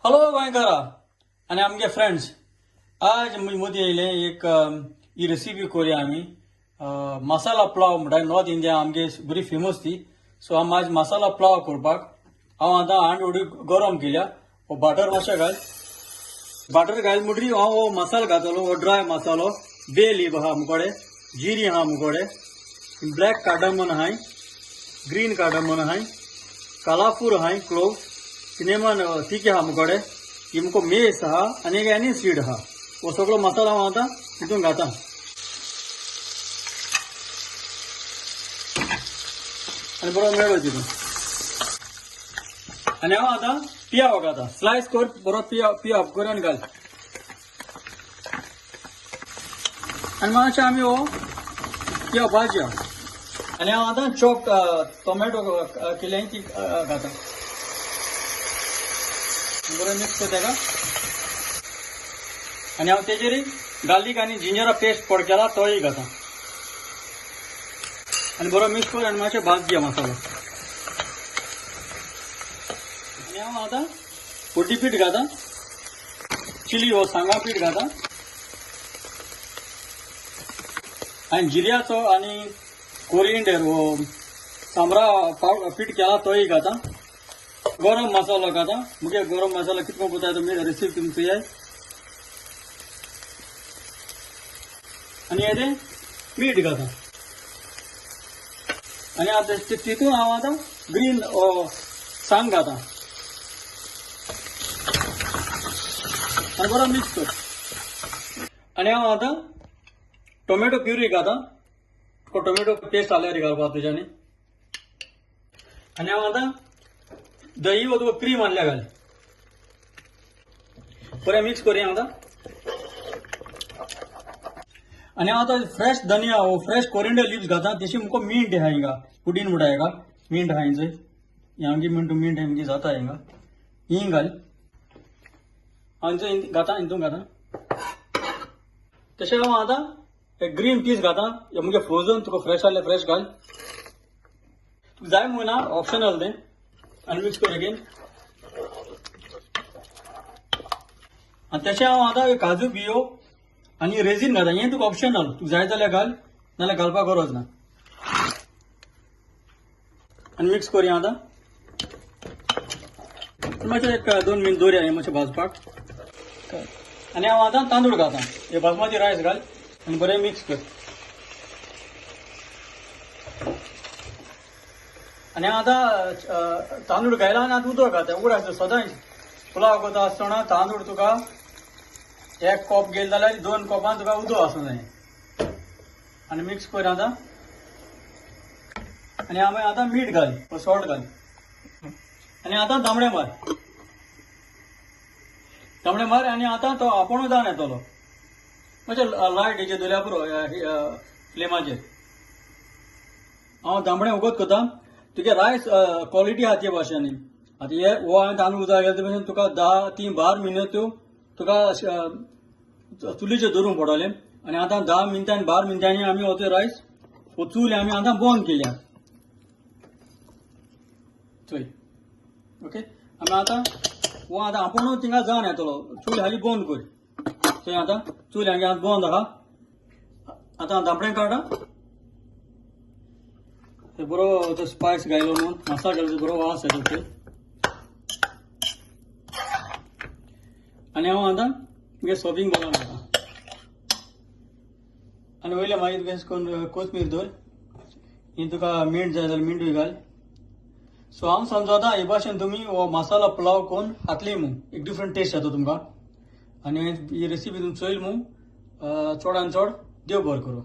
Hello गोंयकारा आनी आमगे friends, आज मोदी येयले एक ही रेसिपी करूया आमी. मसाला पुलाव म्हणटा, नॉर्थ इंडिया आमगे बरी फेमस ती. सो आमी आज मसाला पुलाव करपाक हांव आतां हांड उडी गरम केल्या. हो बटर मातशें घाल, बटर घाल म्हणटरी हांव हो मसालो घातलो, हो ड्राय मसालो. बे लीफ आहा मुकोडे, जिरी आहा मुकोडे, ब्लॅक कार्डमन आहाय, ग्रीन कार्डमन आहाय, कलाफूर आहाय, क्लोव, सिनेमन तिके आहा मुकोडे, ही मुको मेस आहा आनी एक एनी सीड आहा. हो सगळो मसालो हांव आतां तितून घाता आनी बरो मेळो तितून. आनी हांव आतां पियाव घाता, स्लायस कर बरो पियाव पियाव कर आनी घाल. आनी मातशें आमी हो पियाव भाजया. आनी हांव आतां चॉप टोमॅटो केले ती घाता, बरो मिक्स कर तेका. आनी हांव तेजेर गार्लीक आनी जिंजरा पेस्ट पड केला तोय घाता आनी बरो मिक्स कर आनी मातशें भाज दिया मसालो. आनी हांव आतां उड्डी पीठ घाता, चिली हो सांगा पीठ घाता आनी जिऱ्याचो आनी कोरिएंडर हो सांबरा पीठ केला तोय घाता. गरम मसालो घाता, मुगे गरम मसालो कितको कोता तो रेसिपी तुमची जाय. आनी हेजें मीठ घाता. आनी आतां तितून हांव आतां ग्रीन सांग घाता आनी बरो मिक्स कर. आनी हांव आतां टोमॅटो प्युरी घाता, टोमॅटो पेस्ट आल्यार घालपा तुज्यानी. आनी हांव आतां दही वो तुका क्रीम आणल्या घाल, बरें मिक्स करूया आतां. आनी हांव आतां फ्रेश धनिया हो फ्रेश कोरिएंडर लिव्स घाता. तशी मुको मिंट आहा हिंगा, पुडीन म्हणटा हेका मिंट आहा हिंचे, आमगे मिंट मिंट आमगे जाता हिंगा, हिंग घाल हांचे घाता, हितून घाता. तशें हांव आतां एक ग्रीन पीस घाता, मुगे फ्रोजन तुका फ्रेश आसल्यार फ्रेश घाल, तुका जाय म्हणून ना ऑप्शनल तें. आनी मिक्स कर अगेन. आनी तशें हांव आतां काजू बियो आनी रेजीन घाता, हें तुका ऑप्शनल, तुका जाय जाल्यार घाल नाल्यार घालपाक गरज ना. आनी मिक्स करूया आतां. मातशें एक 2 मिनट दवरया हें मातशें भाजपाक. आनी हांव आतां तांदूळ घाता, हे बासमती रायस घाल आनी बरें मिक्स कर. आनी हांव आतां तांदूळ घायला आनी आतां उदक घाता. उगड आसता सदांच पुलाव करता आसतना तांदूळ तुका 1 कप गेले जाल्यार 2 कपान तुका उदक आसूं जाय. आनी मिक्स कर आतां. आनी हांव आतां मीठ घाल, सॉल्ट घाल. आनी आतां तांबडे मार, तांबडे मार. आनी आतां तो आपुणूच जावन येतलो, मातशें लायट हेचेर दवरल्यार पुरो फ्लेमाचेर. हांव तांबडे उगत करता, तुगे रायस क्वॉलिटी आहा ते भाशेन. आतां हे हो हांवें तांदूळ उदक घातले ते भाशेन तुका 10 3 12 मिनट त्यो तुका चुलीचेर दवरूंक पडटलें. आनी आतां 10 मिनटांनी 12 मिनटांनी आमी हो ते रायस हो चूल आमी आतां बंद केल्या चोय. ओके, आमी आतां हो आतां आपुणूच थिंगा जावन येतलो, चूल हाली बंद कर. चोय आतां चूल हांगे आतां बंद आहा. आतां धांपणें काडटा, ते बरो तो स्पायस घायलो म्हणून मसाला घालो, बरो वास येता ते. आनी हांव आतां तुगे सर्वींग बॉलान घालता. आनी वयल्या मागीर तुगे करून कोथमीर दवर, ही तुका मिंट जाय जाल्यार मिंटूय घाल. सो हांव समजता हे भाशेन तुमी हो मसाला पुलाव करून खातली मू, एक डिफरंट टेस्ट येता तुमकां. आनी ही रेसिपी तुमी चोयल मू, चडान चड देव बरो करूं.